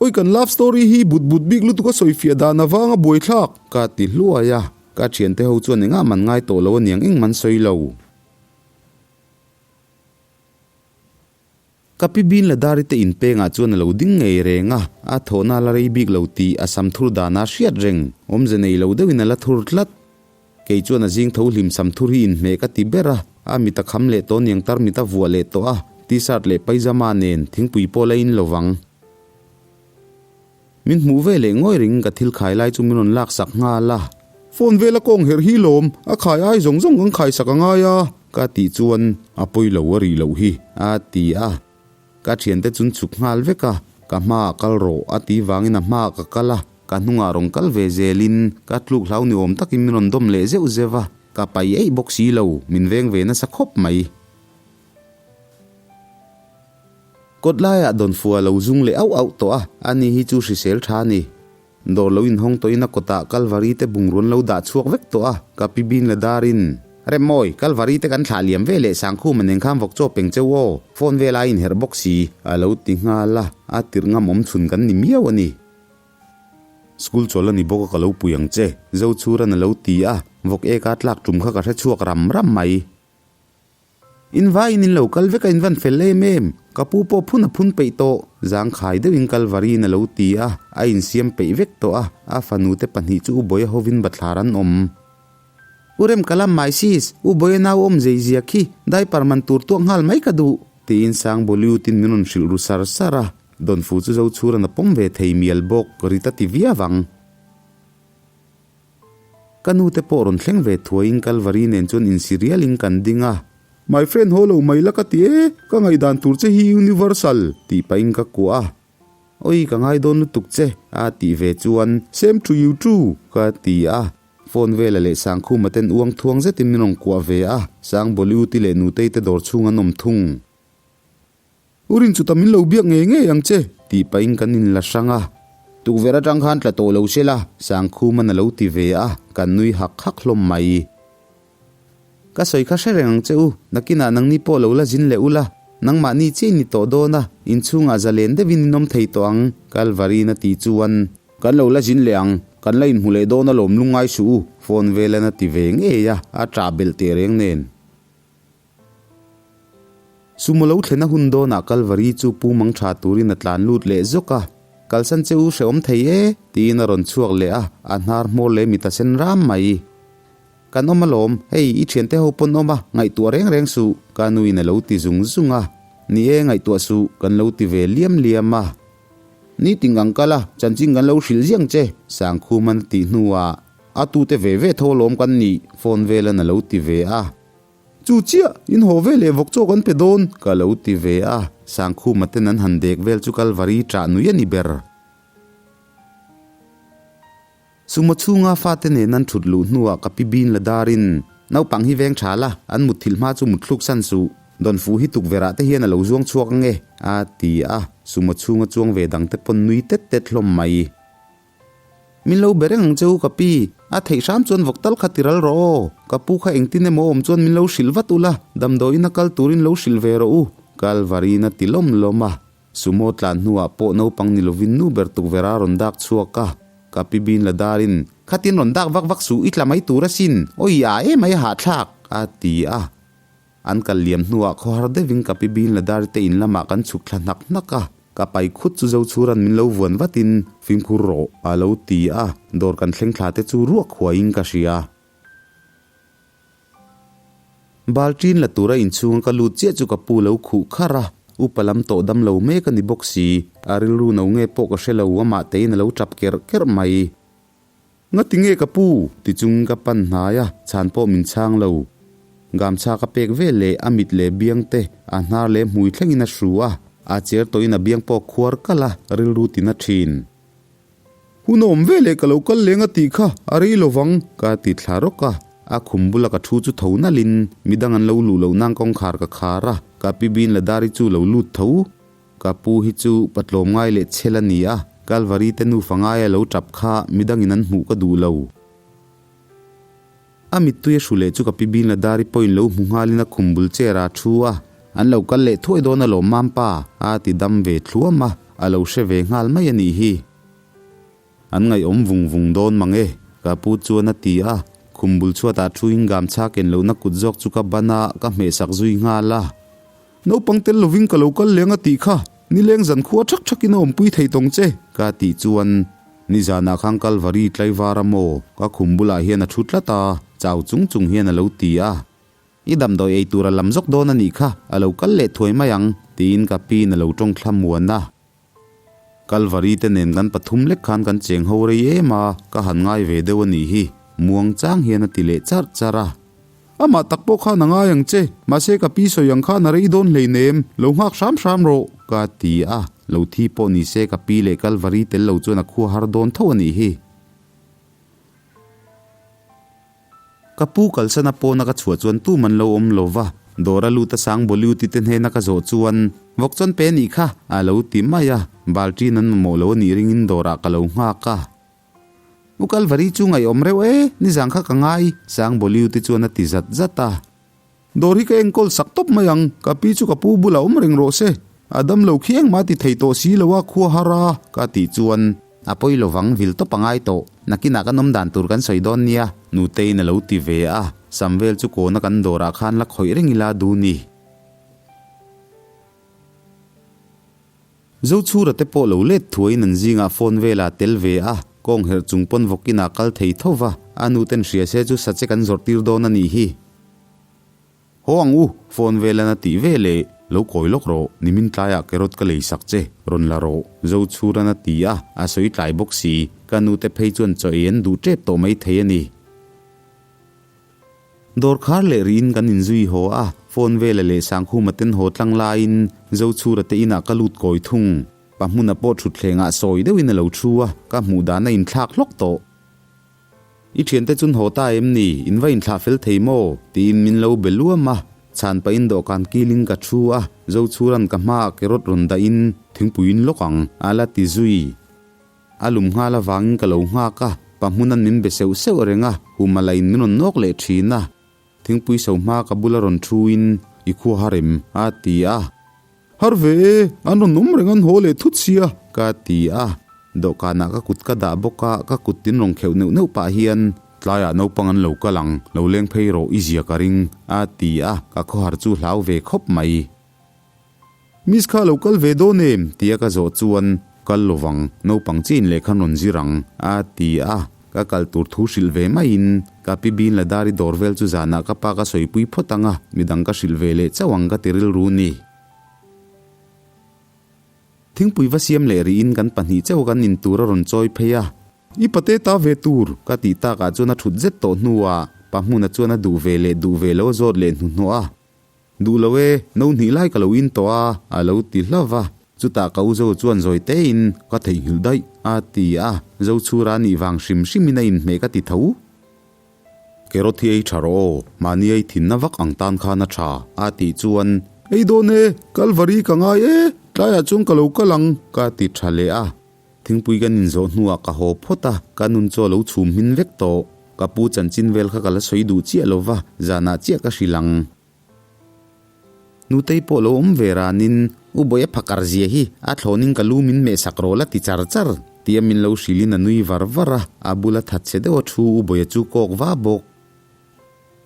Oi kan love story hi but but bik lutuk a sawifiah dan avanga buaithlak. Ka ti hluai a, ka thiante ho chuan engah man ngai tawh lo aniang engman sawi lo. Ka pi bin la dari te inpengah chuan a lo ding ngei reng a, a thawhna a la rei bik lo tih a sam thur danah a hriat reng, awmze nei lo deuhin a la thur tlat. Kei chuan a zing tho hlim sam thur hi inhmeh ka ti ber a, a mit a kham leh tawh niang tar mit a vuah leh tawh a, t-shirt leh paijama nen thingpui pawh la in lo vang. Min hmuh ve leh ngawi ring ka thil khai lai chu min rawn lak sak nghal a. Phone vela kawng herh hi lawm, a khai ai zawng zawng kan khai sak a ngai a. Ka tih chuan a pawi lo a rih loh hi a ti a. Ka thiante chun chhuk nghal vek a, ka hmaah kal rawh a tih vangin a hmaah ka kal a, ka hnungah rawn kal ve zelin ka tluk hlau ni awm takin min rawn dawm leh zeuh zeuh a, ka pai eih bawk si lo, min veng ve nasa khawp mai. Kawt laiah Dawnfua lo zung leh auh auh tawh a, ani hi chu hrisel tha a ni. Dawr lo inhawng tawhin a kawtah Kalvari te bungrun lo dah chhuak vek tawh a, ka pi bin la darin. Remmawi, Kalvari te kan thlah liam ve leh Sangkhuma nen khan vawk chaw peng cheu aw, phone vel a inherh bawk si. A lo ti nghal a, a tirh ngam awm chhun kan ni miau a ni. School chawl a ni bawk a ka lo pui ang che, Zochhuran a lo ti a, vawk eka tlak tum kha ka hre chhuak ram ram mai. In vaiin in lo kal vek a in van fel em em, ka pu pawh phun a phun peih tawh, zangkhai deuhin Kalvari-in a lo ti a, a insiam peih vek tawh a, a fanu te pahnih chu U Bawia hovin bathlar an awm. U Rem ka lam mai sis, U Bawia nau awm zei zia khi, diaper man tur tuak nghal mai ka duh, tiin Sangbawliutin min rawn hrilh ru sar sar a, Dawnfu chu Zochhuran a pawm ve thei mial bawk, rit a ti viau ang. Ka nu te pawh rawn thleng ve thuaiin Kalvari nen chuan insi rialin kan ding a. My friend haw lo mai la ka ti e, ka ngaihdan tur che hi universal tih pahin ka kuah a. Oi ka ngai dawn lutuk che a tih ve chuan Same to you too ka ti a. Phone vela leh Sangkhuma ten uang thuang zetin min rawn kuah ve a, Sangbawliuti leh Nutei te dawr chhung an awm thung. U rin chuta min lo biak ngei ngei ang che tih pahin kan inla hrang a. Tukverh atang khan tla tawh lo se la, Sangkhuman a lo ti ve a, kan nui hak hak hlawm mai. Ka sawi kha hre reng ang che u, nakinah nangni pawh lo la zin leh ula, nangmahni chiah in ni tawh dawn a, inchhungah zalen deuhin in awm thei tawh ang, Kalvari'n a tih chuan. Kan lo la zin leh ang, kan la inhmu leh dawn alawm lungngai suh u, phone velan a ti ve ngei a, a ṭah belh teh reng nen. Sumo lo thlen a hun dawnah Kalvari chu pu mang tha turin a tlan lut leh zawk a, Kalsan che u hrehawm thei e, tiin a rawn chhuak leh a, a hnar hmawr leh mit a sen ram mai. Kan awm alawm, hei i thiante ho pawn awm a, ngaihtuah reng reng suh, ka nuin a lo ti zung zung a. Ni e, ngaihtuah suh, kan lo ti ve liam liam a. Ni ting ang kal a, chanchin kan lo hrilh ziang che, Sangkhuman a tih hnuah, A tute ve ve tho alawm kan nih, phone velan a lo ti ve a. Chu chiah, in haw ve leh vawk chaw kan pe dawn, ka lo ti ve a, Sangkhuma ten an han dek vel chu Kalvari ṭah nui a ni ber. Sumo chhunga fate nen an ṭhut luh hnuah ka pi bin la darin, Naupang hi veng ṭha la, an mutthilh hma chu mutthluk san suh, Dawnfu hi tukverh ah te hian a lo zuang chhuak ange, a ti a, Sumo chhunga chuang ve dangte pawn nui tet tet hlawm mai. Min lo be reng ang che u ka pi, a theih hram chuan vawk tal kha ti ral rawh aw, ka pu kha engtin emaw awm chuan min lo hrilh vat ula, damdawiin a kal turin lo hrilh ve rawh u, Kalvariin a ti lawm lawm a. Sumo tlan hnuah pawh naupang ni lovin nu ber tukverh a rawn dak chhuak a, ka pi bin la darin, Khatin rawn dak vak vak suh i tla mai tur asin, awi a emai a hahthlak, a ti a. An kal liam hnuah khawhar deuhin ka pi bin la dar te in lamah kan chhuk thla hnak hnak a, ka pai khut chu Zochhuran min lo vuan vatin fimkhur rawh a lo ti a, dawr kan thleng thla te chu ruak huaiin ka hria. Balṭin la tura inchhunga ka lut chiah chu ka pu lo khuh kharh a, upa lam tawh dam lo mek a ni bawk si, a rilru no nge pawh ka hre lo, amah tein a lo ṭap kerh kerh mai. Ngati nge ka pu? ti chung ka pan hnai a, chhan pawh min chhang lo. Gamchha ka pek vel leh a mit leh biang te a hnar leh hmui thlengin a hru a, a cher tawhin a biang pawh khuar kalh a, rilru tina thin. Hun a awm ve leh ka lo kal leng a tih kha a rei lovang ka ti thla rawk a, a khum bula ka thu chu tho nalhin midang an lo luh loh nan kawngkhar ka khar a, ka pi bin Ladari chu lo lut tho. Ka pu hi chu patlawm ngai leh chhel a ni a, Kalvari te nufa ngaia lo tap kha midangin an hmuh ka duh lo. A mittui a hru leh chu ka pi Binla Dari pawhin lo hmu nghalin a khum bul chair ah a thu a, an lo kal leh thuai dawn alawm Mampa a ti dam ve thluam a, a lo hre ve nghal mai a nih hi. An ngaihawm vung vung dawn mang e, ka pu chuan a ti a, khum bul chhuatah thuin gamchha ken lohna kut zawk chu ka ban a, ka hmehsak zui nghal a. Naupang tel lovin ka lo kal leng a tih kha, nileng zan khua thak thakin a awmpui thei tawng che, ka tih chuan nizanah khan Kalvari tlaivar a maw, ka khum bulah hian a thu tlat a, chau chung chung hian a lo ti a. I damdawi ei tur a lam zawk dawn a nih kha, a lo kal leh thuai mai ang, tiin ka piin a lo tawng thla muan a. Kalvari te nen kan pathum lek khan kan cheng ho rei em a, ka han ngai ve deuh a nih hi, muang chang hian a ti leh charh charh a. Amah tak pawh khan a ngai ang che, mahse ka pi sawi ang khan a rei dawn hleinem, lo nghak hram hram rawh, ka ti a, lo thi pawh ni se ka pi leh Kalvari tel lo chuan a khua har dawn tho a nih hi. Ka pu kalsana pawna ka chhuah chuan tum an lo awm lo va, dawr a lut a sang Boliuti te hnena ka zawh chuan vawk chuan pe nih kha a lo ti mai a, balṭin an mamawh lo a nih ringin dawrah ka lo nghak a. U Kalvari chu ngaihawm reuh e, nizang kha ka ngai, sang Boliuti chuan a ti zat zat a. Dawr hi ka enkawl sak tawp mai ang, ka pi chu ka pu bulah awm reng rawh se, a dam lo khi engmah ti thei tawh si lo a, khua har a, ka tih chuan. A pawi lovang vil tawp a ngai tawh, nakinah kan awm dan tur kan sawi dawn nia, Nuteiin a lo ti ve a, sam vel chu kawna kan dawrah khan la khawih reng ila duh ni. Zochhura te pawh lo let thuaiin an zingah phone velah tel ve a, kawng herh chung pawn vawkin ah kal thei tho va, a nu ten hria se chu sache kan zawrh tir dawn a nih hi. Haw ang u, phone velan a tih ve leh, lo kawi lawk rawh, nimin tlaiah carrot ka lei sak che, rawn la rawh, Zochhuran a ti a, a sawi tlai bawk si, ka nu te phei chuan chaw ei an duh tep tawh mai thei a ni. Dawr khar leh riin kan inzui haw a, phone vela leh Sangkhuma ten haw tlang laiin Zochhura te inah ka lut kawi thung. Pa hmuna pawh thutthlengah sawi deuhin a lo thu a, ka hmuh dan a inthlak hlawk tawh. I thiante chun haw ta em ni? In va inthlah fel thei maw? tiin min lo be luam a. Chhan pahin dawhkan kilin ka thu a, Zochhuran ka hmaah carrot rawn dahin thingpuiin lawk ang, a la ti zui. A lum nghal avangin ka lo nghak a, pa hmunan min be seuh seuh reng a, Humala in min rawn nawk leh thin a. Thingpui so hma ka bula rawn thuin, I khua har em? a ti a. Har ve e, an rawn awm reng an haw leh thut sia, ka ti a. Dawhkanah ka kut ka dah bawk a, ka kut tin rawn kheuh neuh neuh pah hian, Tlaiah naupang an lo kal ang, lo leng phei rawh i zia ka ring, a ti a, ka khawhar chu hlau ve khawp mai. Miss kha lo kal ve dawn em? tia ka zawh chuan, Kal lovang, naupang chiin lehkha an rawn zir ang, a ti a. Ka kal tur thu hrilh ve maiin, ka pi bin la dar i dawr vel chu zanah ka pa ka sawipui phawt ang a, midang ka hrilh ve leh chauh ang ka ti rilru ni. Thingpui va siam leh rihin kan pahnih chauh kan in tur a rawn chawi phei a. I pate ta ve tur, ka tih takah chuan a thut zet tawh hnuah pa hmuna chuan a duh ve leh duh ve lo a zawt leh hnuhnawh a. Duh lo e, no hnih lai ka lo in tawh a, a lo ti hlauh va. Chutah ka u Zo chuan zawi tein, Ka theihnghilh daih, a ti a. Zo chhura nih vang hrim hrimin a inhmeh ka ti tho. Carrot hi ei tha rawh aw, mahni ei thinna vak ang tan khan a tha, a tih chuan, Ei dawn e, Kalvari ka ngai e, tlaiah chuan ka lo kal ang, ka ti tha leh a. Thingpui kan inzawh hnuah ka haw phawt a, ka nun chaw lo chhum hmin vek tawh. Ka pu chanchin vel kha ka la sawi duh chiah lo va, zanah chiah ka hrilh ang. Nutei pawh lo awm ve ranin, U Bawiha phakar zia hi, a thlawnin ka lu min mehsak rawh la ti char char, tia min lo hrilhin a nui var var a, a bula thatchhe deuh a thu U Bawiha chu kawk va bawk.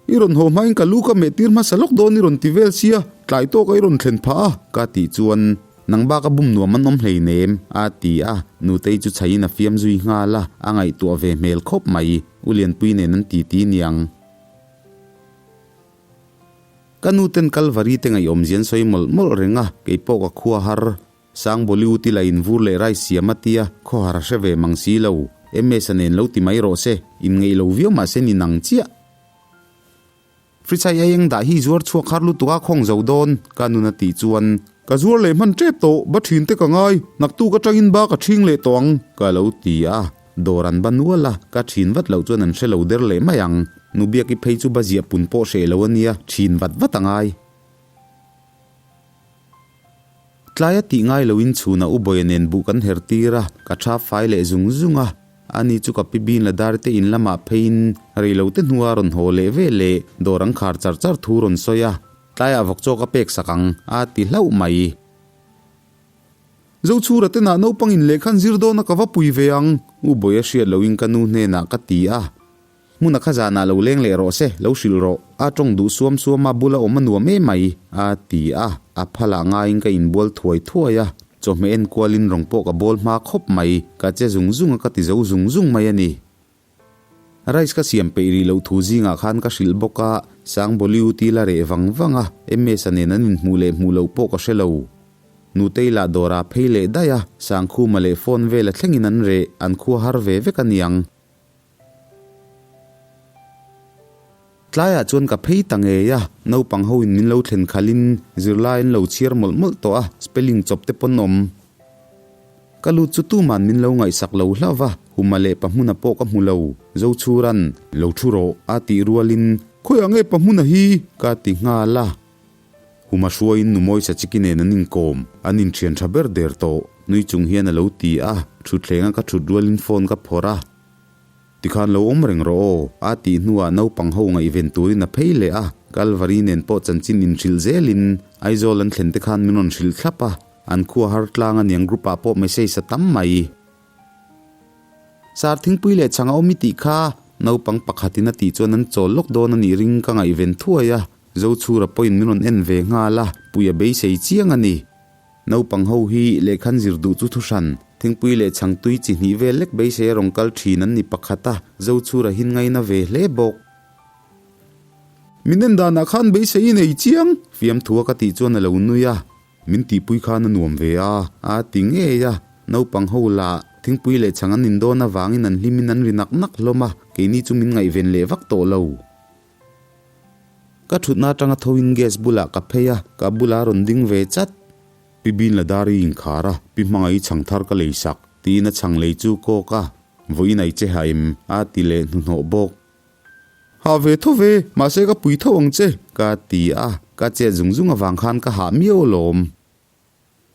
I rawn haw hmain ka lu ka meh tir hmasa lawk dawn i rawn ti vel sia, tlai tawk a i rawn thlen phah a, ka tih chuan, Nang bak a bum nuam an awm hleinem, a ti a, Nutei chu chhaiin a fiam zui nghal a, a ngaihtuah ve hmel khawp mai, U Lianpui nen an titi niang. Ka nu ten Kalvari te ngaihawmzia an sawi mawlh mawlh reng a, kei pawh ka khua har. Sangbawliwt ila in vur leh rai siam a tia, khawhar a hre ve mang si lo. MS-a nen lo ti mai rawh se, in ngeih lo viau mah se ni nang chiah. Frichai ei eng dah hi zuar chhuak har lutuk a khawng zo dawn, ka nun a tih chuan. Ka zuar leh hman tep tawh, ba thin te ka ngai, naktuk atangin ba ka thing leh tawh ang, ka lo ti a. Dawr an ba nual a, ka thin vat loh chuan an hre lo der leh mai ang. Nubiaki phei chu ba ziah pun pawh hreh lo a nia, thin vat vat a ngai. Tlaia tih ngai loin chhunah U Bawia nen buh kan her tir a, ka tha fai leh zung zung a. Ani chu ka pi bin la dar te in lamah pheiin rei lo te hnua rawn haw leh ve leh dawr an khar char char thu rawn sawi a, tlaiah vawk chaw ka pek sak ang a ti hlauh mai. Zochhura te nah naupangin lehkhan zir dawn a ka va pui ve ang. U Bawia hriat loin ka nu hnenah ka ti a. Hmun a kha zanah lo leng leh rawh se, lo hrilh rawh. A tawng duh suam suam a, bula awm a nuam em mai, a ti a. A phalah ngaiin ka inbual thuai thuai a, chawhmeh enkualin rawng pawh ka bawl hma khawp mai, ka che zung zung a ka ti zo zung zung mai a ni. Rice ka siam peih rih loh thu zingah khan ka hrilh bawk a, Sangbawliu ti la reh vang vang a, MS-a nen an inhmuh leh hmuh loh pawh ka hre lo. Nutei lah dawrah phei leh daih a, Sangkhuma leh phone vela thlengin an reh, an khua har ve vek a niang. Tlaiah chuan ka phei ta ngei a, naupang ho in min lo thlen khalh in zirlai an lo chhiar mawlh mawlh tawh a, spelling chawp te pawn awm. Ka lut chu tuman min lo ngaihsak lo hlauh va, Huma leh Pahmuna pawh ka hmu lo, Zochhuran, lo thu rawh, a tih rualin, Khawiah nge Pahmuna hi? ka ti nghal a. Huma hruaiin nu Mawisa chiki nen an inkawm, an inthian tha ber der tawh, nui chung hian a lo ti a, thutthleng a ka thut rualin phone ka phawrh a. Tikhan lo awm reng rawh aw, a tih hnuah naupang ho ngaihven turin a phei leh a, Kalvari nen pawh chanchin inhrilh zelin Aizawl an thlen te khan min rawn hrilh thlap a, an khua har tlang aniang group ah pawh message a tam mai. Sar thingpui leh chhang a awm i tih kha, naupang pakhatin a tih chuan an chawl lawk dawn a nih ring ka ngaihven thuai a, Zochhura pawhin min rawn en ve nghal a, pui a beisei chiang a ni. Naupang ho hi lehkhan zir duh chu thuhran, thingpui leh chhang tui chi hnih vel lek beisei a rawn kal thin an ni pakhat a, Zochhura hin ngaina ve hle bawk. Min en danah khan beisei i nei chiang, fiamthua ka tih chuan a lo nui a. Min tihpui khan a nuam ve a, a ti ngei a. Naupang ho lah thingpui leh chhang an indawn avangin an hlimin an ri nak nak hlawm a, keini chu min ngaihven leh vak tawh lo. Ka thutna atanga thoin gas bulah ka phei a, ka bulah a rawn ding ve chat. Pi Binladari inkhar a, Pi Hmangaih chhang thar ka lei sak, tiin a chhang lei chu kawk a, Vawiin ai che ha em? a ti leh hnuhnawh bawk. Ha ve tho ve, mahse ka pui tho ang che, ka ti a, ka chet zung zung avang khan ka hah miau alawm.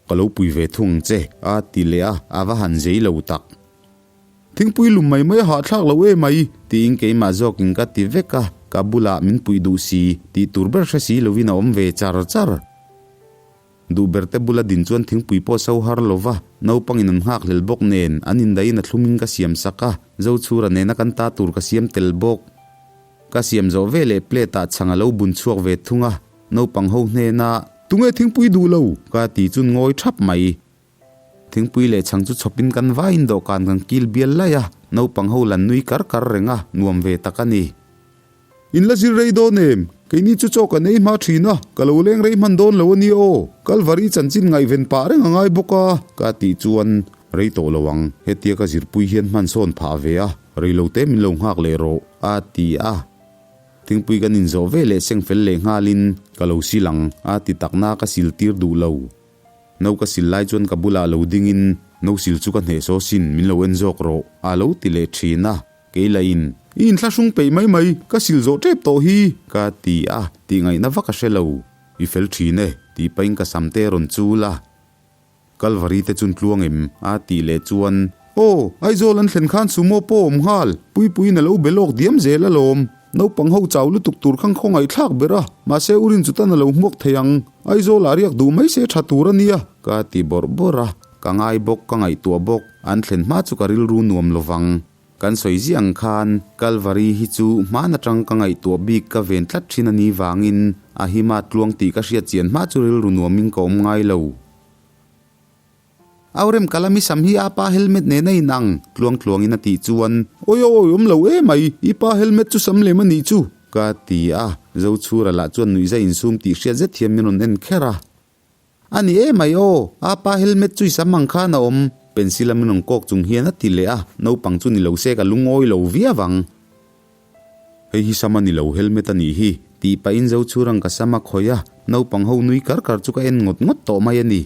Ka lo pui ve thung ang che, a ti leh a, a va han zei lo tak. Thingpui lum mai mai a hahthlak lo em mai, tiin keimah zawkin ka ti vek a, ka bulah min puih duh si, tih tur ber hre si lovin a awm ve char char. Duh berte bula din chuan thingpui pawh so har lo va, naupangin an nghak hlel bawk nen an indaiin a thlumin ka siam sak a, Zochhura nena kan ta tur ka siam tel bawk. Ka siam zawh ve leh plate ah chhang a lo bun chhuak ve thung a, naupang ho hnena, Tunge thingpui duh lo? ka ti chun ngawi thap mai. Thingpui leh chhang chu chhawpin kan vaiin dawhkan kan kil bial laih a, naupang ho lan nui kar kar reng a, nuam ve tak a ni. In la zir rei dawn em? Keini chu chaw kan ei hma thin a, ka lo leng rei hman dawn lo a ni aw. Kalvari chanchin ngaihven pah reng a ngai bawk a. Ka tih chuan rei tawh lo ang, hetia ka zirpui hian hman sawn phah ve a, rei lo te min lo nghak leh rawh, a ti a. Thingpui kan inzawh ve leh seng fel leh nghalin ka lo sil ang, a ti takna ka sil tir duh lo. No ka sil lai chuan ka bulah lo dingin, No sil chu ka hneh saw sin, min lo en zawk rawh, a lo ti leh thin a. Kei lahin, I inthlahrung peih mai mai, ka sil zawh tep tawh hi, ka ti a, tih ngaihna vak a hre lo. I fel thin e, tih pahin ka sam te rawn chul a. Kalvari te chun tluang em? a tih leh chuan. Aw, Aizawl an thlen khan sumo pawh awm nghal, Puipuiin a lo be lawk diam zel alawm. Naupang ho chau lutuk tur khan khawngaih thlak ber a, mahse Urin chutan a lo hmuak thei ang. Aizawl ah riak duh mai se tha tur a nia. Ka ti bawrh bawrh a, ka ngai bawk, ka ngaihtuah bawk, an thlen hma chu ka rilru nuam lovang. Kan sawi ziah ang khan Kalvari hi chu hman atang ka ngaihtuah bik ka ven tlat thin a ni vangin a hima tluang tih ka hriat chian hma chu rilru nuamin ka awm ngai lo. Aurem Kalami sam hi a pa helmet nen a inang, tluang tluangin a tih chuan. Awi awi awm lo emai, i pa helmet chu sam lem a nih chu, ka ti a, Zochhura lah chuan nuihza insum tih hriat zet hian min rawn en kher a. A ni em mai aw, a pa helmet chu i sam ang khan a awm, pencil a min rawn kawk chung hian a ti leh a, naupang chu ni lo se ka lungawi lo viau ang. Hei hi sam a ni lo, helmet a nih hi, tih pahin Zochhurang ka sam a khawih a, naupang ho nui kar kar chu ka en ngawt ngawt tawh mai a ni.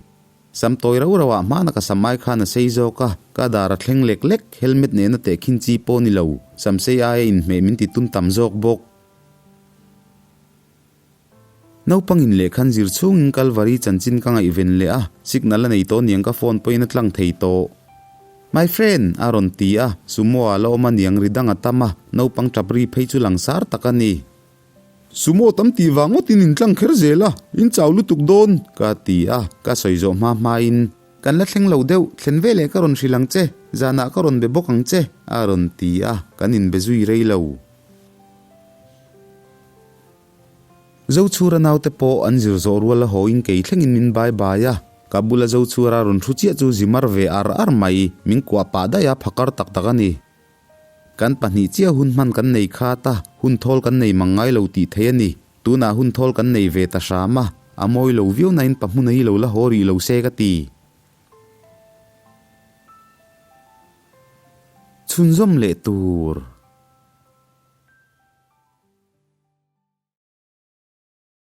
Sam tawi rau rauah hmana ka sam ai khan a sei zawk a, ka dar a thleng lek lek, helmet nena tehkhin chi pawh ni lo, sam sei aia inhmeh min ti tun tam zawk bawk. Naupangin lehkhan zir chhungin Kalvari chanchin ka ngaihven leh a, signal a nei tawh niang ka phone pawhin a tlang thei tawh. My friend! a rawn ti a, sumo ah la awm a niang ri dang a tam a, naupang tap ri phei chu langsar tak a ni. Sumo tam tih vang ngawtin in tlang kher zel a, in chau lutuk dawn! Ka ti a, ka sawi zawh hma hmain, Kan la thleng lo deuh, thlen veleh ka rawn hrilh ang che, zanah ka rawn be bawk ang che, a rawn ti a, kan inbe zui rei lo. Zochhura naute pawh an zir zawh rual a hawiin kei thlengin min bai bai a, ka bula Zochhura rawn thu chiah chu zi mar ve ar ar mai, min kuah pah daih a, phakar tak tak a ni. Kan pahnih chiah hun hman kan nei khat a, hun thawl kan nei mang ngai lo tih theih a ni. Tunah hun thawl kan nei ve ta hram a, a mawi lo viau nain pa hmun a hi lo la haw rih lo se ka ti. Chhunzawm leh tur.